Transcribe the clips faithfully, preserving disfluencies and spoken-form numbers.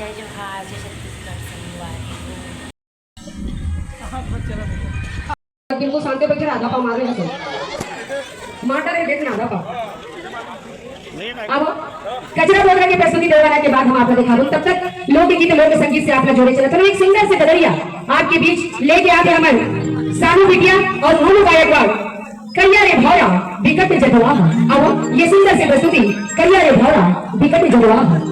जय जोहार, जय छत्तीसगढ़, संगवारी हो। बिल्कुल शांति बैठे, आधा पाव मारे हैं तो। मार डाले, देख ना, आधा पाव। अब कजरा बोधरा की प्रस्तुति देवरा के बाद हम आपको दिखा दूं। तब तक लोकगीत, लोक संगीत से आप लोग जोड़े चले। चलो, एक सुंदर से गदरिया आपके बीच लेके आते हमारे सानू बिटिया और मोनू गायकवाड़। करिया रे भौरा बिकट जगवा ह। अब ये सुंदर से प्रस्तुति, करिया रे भौरा बिकट जगवा ह।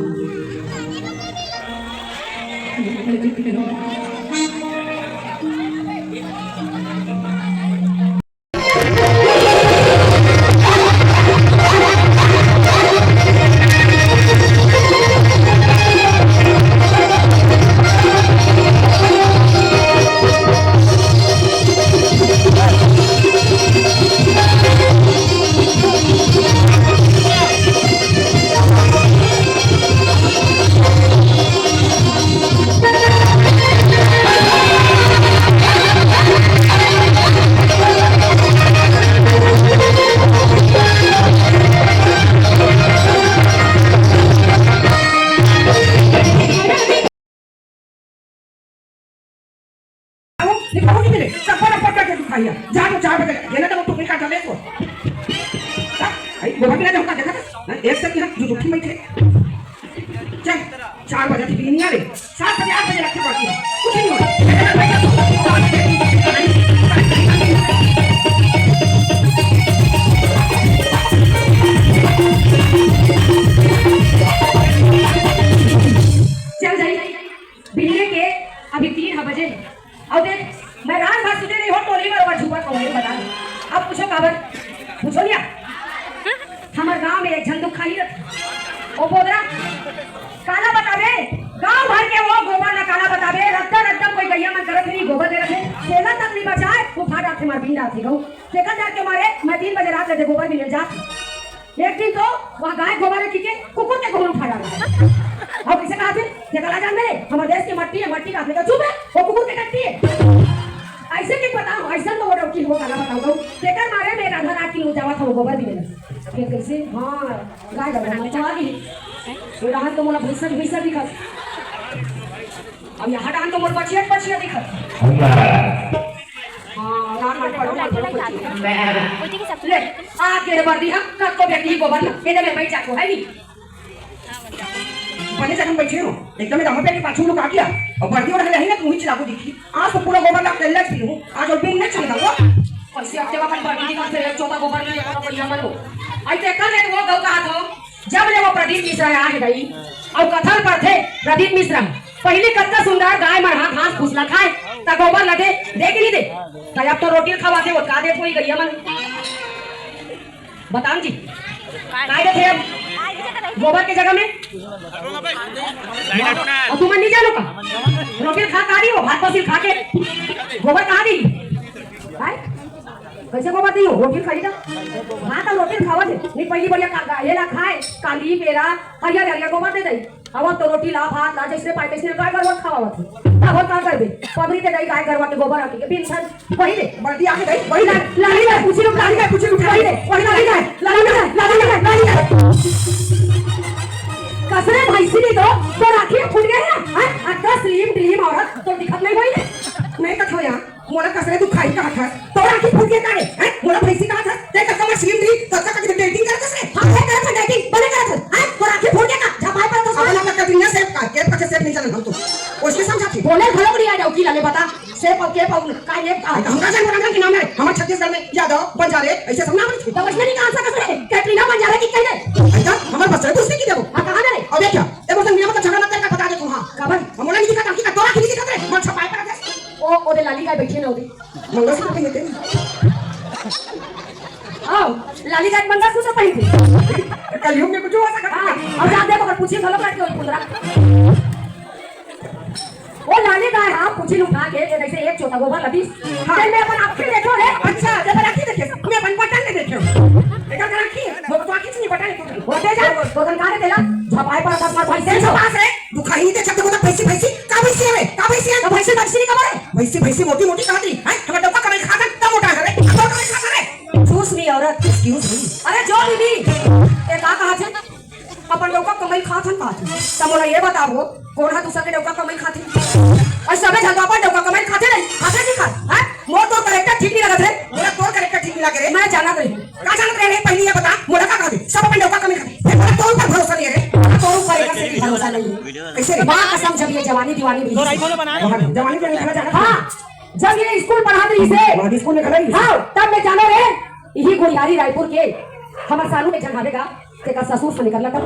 आओ, दिखाओ कि मिले, चप्पल अप्पल करके दिखाइए। जा तो चार बजे, ये ना तो टोपी काट ले इसको। हाँ, भाई, गोबर बिना जमता देखा था? हाँ, एक से की हम जो दुखी में थे। चल, चार बजे थी, नहीं आ रहे। सात बजे, आठ बजे रखे बाकी है। कुछ नहीं हो रहा। चल जाइए। बिहने के अभी तीन ह बजे हे। अउ देख, मैं रात भर सुते नहीं हो, टोली बरोबर झूमत हो, बता दे। अब पूछो काबर? पूछो लिया। हमर गांव में एक झन दुखाही रथे। ओ बोदरा, काला बताबे? गांव भर के वो गोबर ला काला बताबे? रद्दा रद्दा कोई गैया मन करत नहीं, गोबर दे रथे। तेला तक नहीं बचाए, वो फाट आथे, मार बिंडा आथे गऊ। तेकर डर के मारे मैं तीन बजे रात ले गोबर भी ले जात। एक दिन तो वहाँ गाय गोबर रखी के कुकुर के गोबर उठा डाला। अब इसे कहा थे, "ये काला जान मेरे, हमारे देश की मट्टी है, मट्टी का आपने कहा, चुप है, वो कुकुर के कट्टी है।" ऐसे नहीं बताओ, ऐसा तो वो डौकी हो, काला बताओ तो। तेकर मारे मैं आधा रात की जावा था, वो गोबर भी लेना। फिर कैसे? हाँ, गाय गोबर में तो आ गई। वो रहा तो मोला भैंसा, भैंसा दिखा। अब यहाँ डाल तो मोर बछिया, बछिया दिखत। हाँ, राम नाम पढ़ो, मत पढ़ो, कुछ नहीं। ले, आगे बढ़ दी, हम कब को व्यक्ति गोबर ना, इधर में बैठ जाको, है नहीं? बने जगह में बैठे हो, एकदम दामा पे पाछू लोग आ गया। और बढ़ती हो रहा है ना, तुम ही चिल्लाको दिखी। आज तो पूरा गोबर ना पहले पी हूँ, आज और बिन नहीं चल रहा। कैसे हफ्ते वक्त बढ़ती दिखा से एक चौथा गोबर नहीं, बढ़िया मत हो। आई देखा ले वो गौ कहा था, जब ले वो प्रदीप मिश्रा आ हे गई, अउ कथन परथे प्रदीप मिश्रा, पहिली कतका सुंदर गाय मन ह घास फूस ल खाय, त गोबर ल दे, दे के नहीं दे? त अब तो रोटी ल खवाथे, ओतका देत होही गैया मन। बताओ जी, काय देथे अब गोबर के जगह में? अउ तुमन नहीं जानो का? रोटी ल खा कहा दी हो, भात फसिल खा के गोबर कहा दी? काय? कैसे गोबर दियो? रोटी खाई ना। हाँ, तो रोटी खावा दे। नहीं, पहली बढ़िया का, का, ये ला खाए, काली, पेरा, हरियर, हरियर गोबर दे दई। अब तो रोटी ला, भात ला, जैसे पाए, तैसे गाय गरवा खावा होती। तब और का करबे? पगड़ी दे दई, गाय गरवा के गोबर आके, बिन धन, वही दे। बल्टी आके दई, वही दे। लाली गाय, पूछी लोग, लाली गाय, पूछी लोग, वही दे। वही लाली गाय, लाली गाय, लाली गाय, लाली गाय। कसरे भैंसी नहीं तो, तो राखी फूट गए हैं, हाँ? आ, दस लीम, लीम औरत, तो दिखत नहीं वही दे। नहीं तो थोड़ा। मोला कसरे दुखाही कहत हस? तोर आँखी फूट गे का रे? हैं? मोला भैंसी कहत हस? ते कतका मशीन दी, कतका कतका डेटिंग करत हस रे? हाँ, हे करत हस डेटिंग, बने करत हस। हैं? तोर आँखी फूट गे का? झपाय पर तो अपन अपन कटिंग सेफ का, केप का सेफ नहीं चलन हम तो। उसके समझा थी। बोले घलो बड़ी आ जाओ, की लाले बता। सेफ और केप और का नेप का? हम का जान बोला कि नाम है? हमर छत्तीसगढ़ में यादव, बंजारे, ऐसे सब नाम रखे। तो वैसे नहीं कहा सकत रे? कैटरीना बंजारे की कह दे। ऐसा हमर बस है, दूसरे की देबो। हाँ, कहाँ दे रे? अबे क्या? ए, वो संगीना में तो झगड़ा मत कर, बता दे तू, हाँ। काबर? हम बोला नहीं दिखा, काकी का तोर आँखी नहीं दिखा रे? मोर छपाय पर है। ओ, ओदे लाली गाय बैठी है ना ओदे। मंगलसूत्र पहने थे। आओ, लाली गाय मंगलसूत्र पहन के। कलयुग में कुछ हो सकता है। हाँ, अब जा दे, मगर पूछी भलो काट के ओई पुंदरा। ओ लाली गाय, हाँ, पूछी उठा के, ये जैसे एक चोता गोबर लतीस। हाँ। ते मैं अपन आँखी देखो रे। अच्छा, ते अपन आँखी देखे, मैं अपन बटन में देखे। एकर आँखी, वो तो आँखी नहीं बटन है। वो दे जा, तो कौन कहा रे तेला? झपाए पर अपन भाई से तेल छपास रे। दुखाही नहीं दे, जब देखो तो भैंसी, भैंसी, का भैंसी है बे? का भैंसी है? तो भैंसी, भैंसी नहीं कमा रहे? भैंसी, भैंसी मोटी, मोटी कहा थी, हैं? हमें डब्बा कमाई खाता, तब मोटा है रे, डब्बा कमाई खाता रे। Excuse me, औरत। Excuse me। अरे जो दीदी, ये का कहा थे? अब अपन डौका कमई खात हन, खात हन। त मोला ये बताओ, कोन ह दूसर के डौका कमई खाथे? अउ सबे झन तो अपन डौका कमई खाथे नहीं, खाथे नहीं खाथे, हैं? मोर तोर character ठीक नहीं लगत हे, मोला तोर character ठीक नहीं लगे रे। मैं जानत रही। का जानत रहे? नहीं, पहले ये बता, मोला का कहथे? सब अपन डौका कमई खाथे, फेर मोला तोर ऊपर भरोसा नहीं हे रे। तोर ऊपर एक से भी भरोसा नहीं हे। कैसे रे? माँ कसम, जब ये जवानी दीवानी भी जवानी दीवानी खाना जाना था। हाँ, जब ये स्कूल पढ़ात रहिस हे। हाँ, स्कूल में खड़ा रहिस। हाँ, तब मैं जानो रे, इही गुड़ियारी रायपुर के हमर सानू में झन हावे गा, तेकर ससुर से निकलना तब।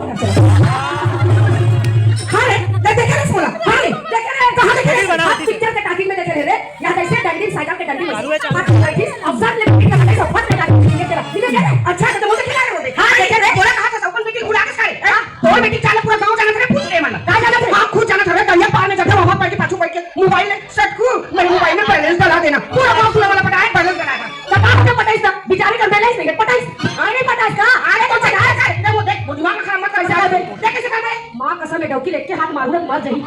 हाँ रे, दे-, देखे रे सोला, हाँ रे, देखे रे, कहाँ देखे रे? हाँ, पिक्चर के टाकिंग में देखे रे, या कैसे डंडी, साइकिल के डंडी में। हाँ, बैठी, अफसर ने पिक्चर में देखो, फट लगा के देखे रे, देखे रे। अच्छा, तो मुझे खिला रहे हो? हाँ, देखे रे, बोला कहाँ था, सब कुछ लेकिन उड़ा के सारे, हाँ? तोर बेटी चाले पूरा गांव जानत रहे, पूछ ले मन ला। का जानत रहे? आप खुद जानत रहे, दहिया पार में जाथे, वहां पढ़ के पाछू पढ़ के मोबाइल ले सटकू, मैं मोबाइल में बैलेंस डला देना। पूरा गांव पूरा वाला पटाए, बैलेंस डला देना। जब आप के पटाइस ना, बेचारे का बैलेंस नहीं है, पटाइस। अरे पटाइस का? अरे तो पटाइस का? एकदम वो देख, वो दिमाग खराब मत कर, कैसे कर रहे? देख कैसे कर रहे? माँ कसम है, डौकी लेके हाथ मारूंगा, मर जाही।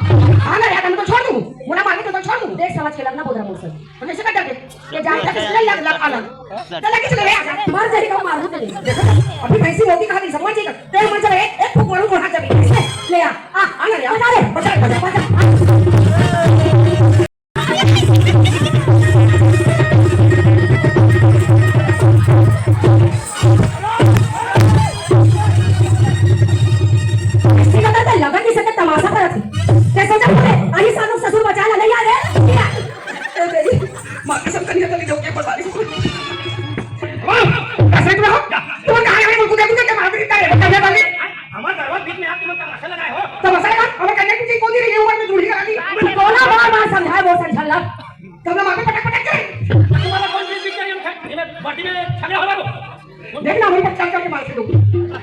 हाँ ना यार, मैं तो छोड़ दूँ, मुड़ा मार के तो छोड़ दूँ। देख समझ के लगना बोल रहा हूँ सर। तो कैसे कर दे? ये जान तक इसलिए लग, लग, अलग। तो लगे चले रे, आजा। मर जाएगा, मार दे। देखो, अभी भैंसी होती कहा नहीं, समझ जाएगा। तेरे मन चले, एक फूक मारूं, मुड़ा जमीन। ले आ, आ, आ ना रे, आ। बचा ले, बचा, बचा। इससे ज्यादा तो लगा नहीं सकता, तमाशा करत। ते सोचा पूरे, अरे सानू ससुर बचा ला, ले आ रे। माँ कसम करिया तली जाओ के बता रही हूँ। कैसे तुम हो? तुम कहाँ आए हो? मुझे तुमने क्या मार दी? क्या है? क्या बात है? हमारे दरबार बीच में आप तुम तमाशा लगाए हो। तमाशा लगा? हमें कन्या की कोई नहीं रही है, ऊपर में जूड़ी लगा दी। बोला बार बार समझाए, वो समझा ला। तब मैं माँ पे पटक पटक के। तुम्हारा कौन चीज बिक रही है? बाटी में झगड़ा हो रहा हो। देखना, वहीं पर चल चल के मार के दो।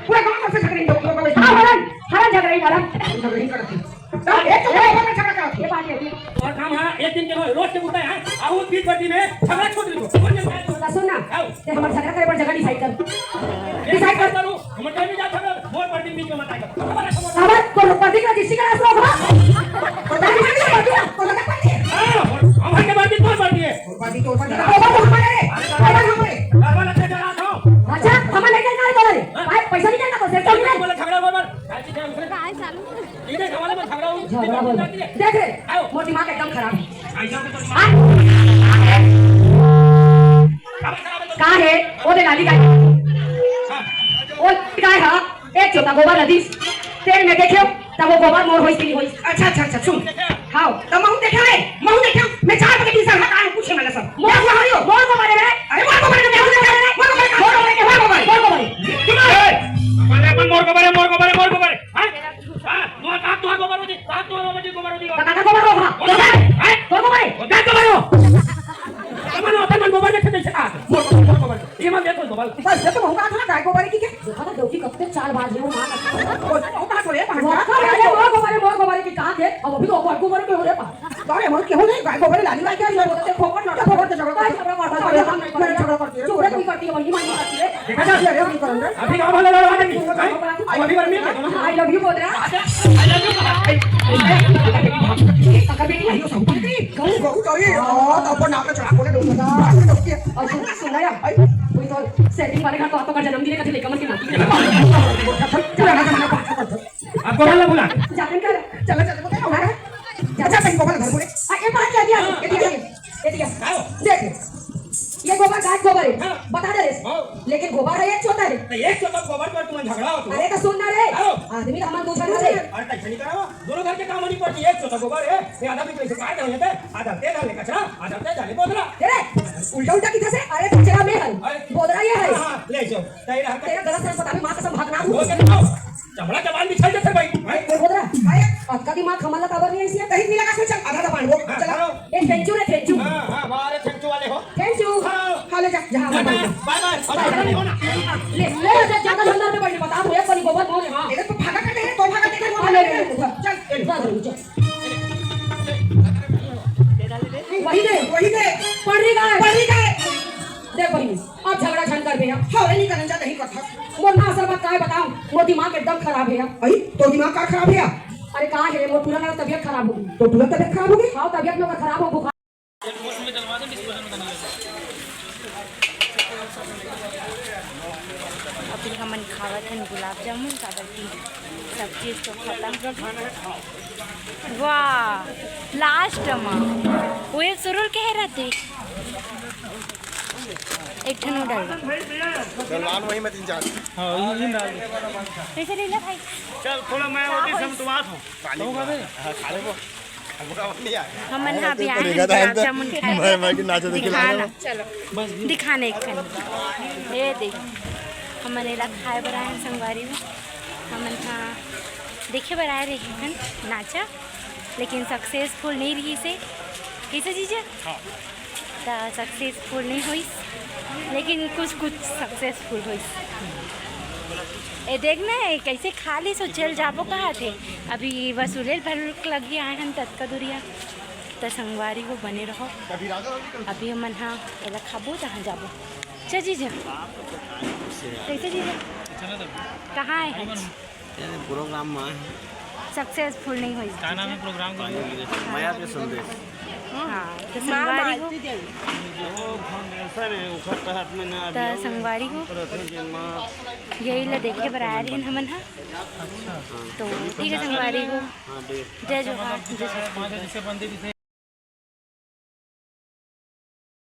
पूरा गांव से झगड़े दो, दो, दो। हाँ, हरन, हरन झगड़े ही करत। झगड़े ही करत। सब एक तो बराबर में झगड़ा करत। ये बात है। और काम हाँ, एक दिन के रोज, रोज के मुद्दा है। आओ, बीच बत्ती में झगड़ा छोड़ दो। कौन जन है? तो सुन ना, आओ। ते हमर झगड़ा करे पर जगह डिसाइड कर। डिसाइड कर। करूँ, हम टाइम में जा झगड़ा, मोर पर दिन बीच में मत आएगा। अब तो पर दिन का किसी का रास्ता होगा। तो दिन में भी होती है, तो लगा पड़ती है। हाँ, हम हर के बार दिन मोर पर दिए। बाजी तो ऊपर चढ़ा। ऊपर, ऊपर है। ऊपर हमारे। बार-बार लड़के चढ़ा था। अच्छा, हमारे लेके ना बोला रे। हाँ। भाई, पैसा नहीं देना तो सेठ बोला, झगड़ा बार-बार। इधर हमारे में झगड़ा हो। झगड़ा बोल। देख रे, आओ। मोर दिमाग एकदम खराब है। ऐसा तो हाँ? का है? ओ दे लाली का है। हाँ। ओ का है, हाँ? एक चोता गोबर रदिस, तेल में देखे, तब वो गोबर मोर होइस कि नहीं होइस? अच्छा, अच्छा, अच्छा, सुन। हाँ। तब महूँ देखा है, महूँ देखा, मैं चार बजे की सरहद आया, पूछे मैंने सब। मोर गोबर हो, मोर गोबर है। अरे मोर गोबर है, मोर गोबर है, मोर गोबर है, मोर गोबर है। ए, अपन अपन मोर गोबर है, मोर गोबर है, मोर गोबर है। हाँ? हाँ, मोर का तोर गोबर होती, का तोर गोबर जी गोबर होती। काका गोबर हो, हाँ। गोबर है। हाँ? तोर गोबर है। गोबर गोबर हो। अपन अपन गोबर देखे कैसे आ? मोर गोबर, मोर गोबर। ये मत देखो गोबर। बस, ये तो महूँ कहा था ना, गाय गोबर की क्या? देखा था, डौकी कब तक चाल बाज रही हो, माँ का। वो तो महूँ कहा था रे, वो तो अरे, मोर गोबर, मोर गोबर की कहा थे, अब अभी तो गोबर, गोबर के हो रहे पा। अरे, मोर केहू नहीं, गाय गोबर लाली भाई क्या, ये बोलते, फोकट लड़ा, फोकट झगड़ा करते, झगड़ा करते, अरे, हम नहीं करते, झगड़ा करते, चुप रहे, नहीं करती है, वही मानी करती है। देखा जा, अरे, हम नहीं करेंगे। अभी गाँव वाला लड़ा है, नहीं, अभी बर्मी है, I love you बोल रहा। I love you। काका बेटी। अरे, सब कहू, कहू, अरे, हाँ, तो अपन नाम पे चढ़ा बोले, डोंगरा। और सुन, सुन ना यार, कोई तो सेटिंग वाले घर तो आप तो का जन्म दिले कभी लेकर मत के नाती। अब गोबर ला बुला। जाते कर। चला, चला, बताओ ना। जा, जा, कहीं गोबर घर बोले। आ, ये बात क्या दिया? ये दिया, ये दिया। आओ। देख, ये गोबर गाय गोबर है। हाँ। बता दे रे। हाँ। लेकिन गोबर है, एक चोता है। तो एक चोता गोबर पर तुम झगड़ा हो तुम। अरे तो सुन ना रे। आओ। आदमी तो हमारे दो झगड़ा है। अरे कैसे नहीं कराओ? दोनों घर के काम नहीं पड़ती, एक चोता गोबर है। ये आधा भी कैसे काट रहे थे? आधा तेल डाले कचरा, आधा तेल डाले बोतला। अरे, उल्टा उल्टा किधर से? अरे कचरा में है। अरे। बोतला ये है। हाँ, हाँ, ले जाओ। तेरा हरकत तेरा गलत सर पता भी माँ कसम भागना हूँ। बोल के दिखाओ। चमड़ा जबान बिछाई देथे भाई। भाई, बोल, बोल रहा। अरे, आपका दिमाग हमारा काबर नहीं है, इसलिए कहीं नहीं लगा, सोच, आधा दबान वो। हाँ, चला। चलो। ए, थैंक यू रे, थैंक यू। हाँ, हाँ, हमारे थैंक यू वाले हो। Thank you. हाँ। हाँ, ले जा, जहाँ बाय, बाय, बाय, बाय। और बाय, झगड़ा नहीं होना। ले, ले, ले, ज्यादा झंझट में बैठ, बता, तू एक बारी गोबर कौन है, हाँ। इधर तो भागा करते हैं, तो भागा करते हैं, वो हाँ, ले, ले, ले, ले। चल, चल। जा, जा, जा। वही दे। वही दे। पढ़ रही का है? पढ़ रही का है? देख बहिनी, अब झगड़ा झन कर भैया। हाँ, नहीं करना चाहते, नहीं करता। मोर ना असल बात का है बताओ, मोर दिमाग एकदम खराब है। भाई, तो दिमाग का खराब है? अरे का है, मोर पूरा ना तबीयत खराब हो गई। तो पूरा तबीयत खराब हो गई? हाँ, तबीयत में खराब हो, बुखार। अभी हमन खावत हन गुलाब जामुन, काबर की सब्जी तो खत्म। वाह, लास्ट मा वो एक सुरुल के रहते, एक ठन नूडल। चल, लान वही में तीन चार। हाँ, ये, ये डाल दे। कैसे ले ले भाई? चल, थोड़ा मैं वो चीज हम तुम्हारा हूँ। पानी तो खा ले वो। हमन हा अभी आए हन गुलाब जामुन खाए। मैं, मैं कि नाचा देखे दिखाना। चलो, दिखाने एक कन। ये देख, हमन एला खाए बर आए हन संगवारी हो। हमन हा देखे बर आए रहे हन नाचा, लेकिन सक्सेसफुल नहीं रहिस हे। कैसे जीजा? हाँ। त सक्सेसफुल नहीं होइस, लेकिन कुछ कुछ सक्सेसफुल होइस। ए देख ना, ए कैसे खा लिस, चल जाबो कहा थे। अभी वसूले भर लगी आए हन ततका दुरिया। त संगवारी हो, बने रहो। अभी हमन हा एला खाबो, तहाँ जाबो। चल जीजा, कैसे जीजा? कहाँ आए हन? प्रोग्राम में सक्सेसफुल नहीं होइस। का नाम है प्रोग्राम का? मया के संदेश। हाँ, तो संगवारी हो। वो फाउंडेशन है, ओकर तहत में ना तो अभी संगवारी हो। यही ला देखे बर आए रहिन हमन हा। तो ठीक है संगवारी हो। हाँ, दे। जय जोहार, जय छत्तीसगढ़।